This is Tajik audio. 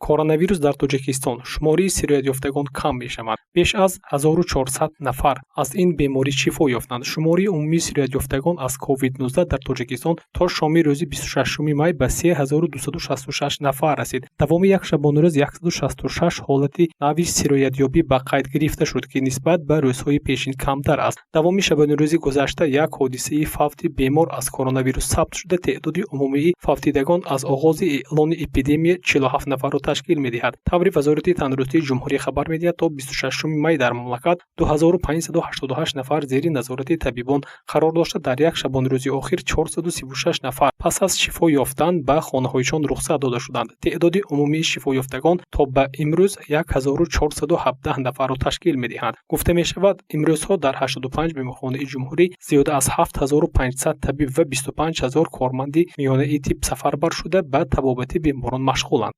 Коронавирус дар Тоҷикистон: шумораи сироятёфтагон кам мешавад. Беш аз 1400 нафар аз ин беморӣ шифо ёфтанд. Шумораи умумии сироятёфтагон аз COVID-19 дар Тоҷикистон то шоми рӯзи 26 май ба 3266 нафар расид. Давоми як шабонарӯз 166 ҳолати нави сироятёбӣ ба қайд гирифта шуд, ки нисбат ба рӯзҳои пешин камтар аст. Давоми шабонарӯзи гузашта як ҳодисаи фавти бемор аз коронавирус сабт шуда, теъдоди умумии фавтидагон аз оғози эълони эпидемия 47 нафарро ташкил медиҳад. Таври Вазорати тандурустии ҷумҳурӣ хабар медиҳад, то 26 май дар мамлакат 2588 нафар зери назорати табибон қарор дошта, дар як шабонарӯзи охир 436 нафар пас аз шифо ёфтан ба хонаҳояшон рухсат дода шуданд. Теъдоди умумии шифоёфтагон то ба имрӯз 1417 нафарро ташкил медиҳанд. Гуфта мешавад, имрӯзҳо дар 85 беморхонаи ҷумҳурӣ зиёда аз 7500 табиб ва 25 000 корманди миёнаи тиб сафарбар шуда, ба табобати беморон машғуланд.